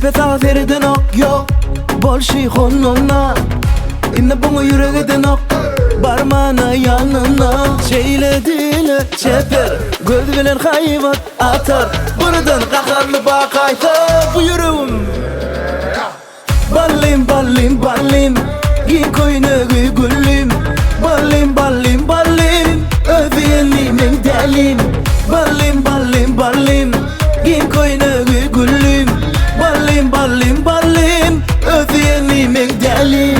Çepe saga seredenok ýok Bolşy honuna Indi buňa ýürek edenok Barmana ýanyna Şeýle dile çeper Göz bilen haýbat atar Birden gaharly bakaýsa bu ýüregim Ballym ballym ballym Giň köýnegi güllüm Ballym ballym ballym Özi ýenli meň dälim Ballym ballym ballym Giň köýnegi güllüm Ballym ballym ballym Özi ýenli meň dälim.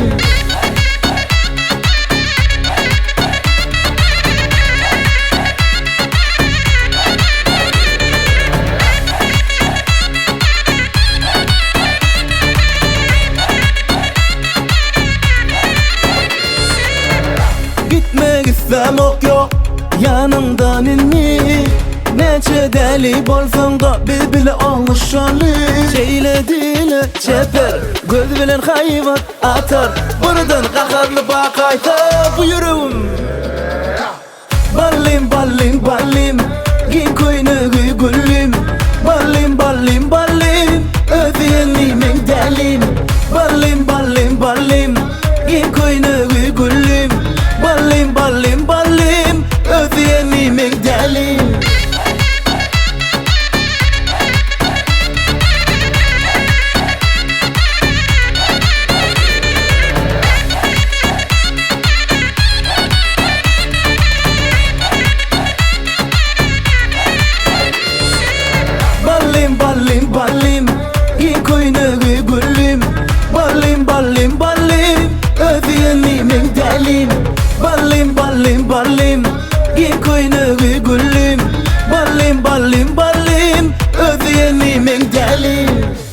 Gitmek islämok ýok ýanyňdan indi Näçe däli bolsaňda biz bile oňuşaly Şeýle dile çeper göz bilen haýbat atar Birden gaharly bakaýsa bu ýüregim Ballym ballym ballym Giň köýnegi güllüm Ballym ballym ballym Özi ýeňli meň dälim Ballym ballym ballym Giň köýnegi güllüm Ballym ballym ballym Özi ýeňli meň dälim. Ballym ballym ballym Giň köýnegi güllüm Ballym ballym ballym Özi ýeňli meň dälim Ballym ballym ballym Giň köýnegi güllüm Ballym ballym ballym Özi ýeňli meň dälim.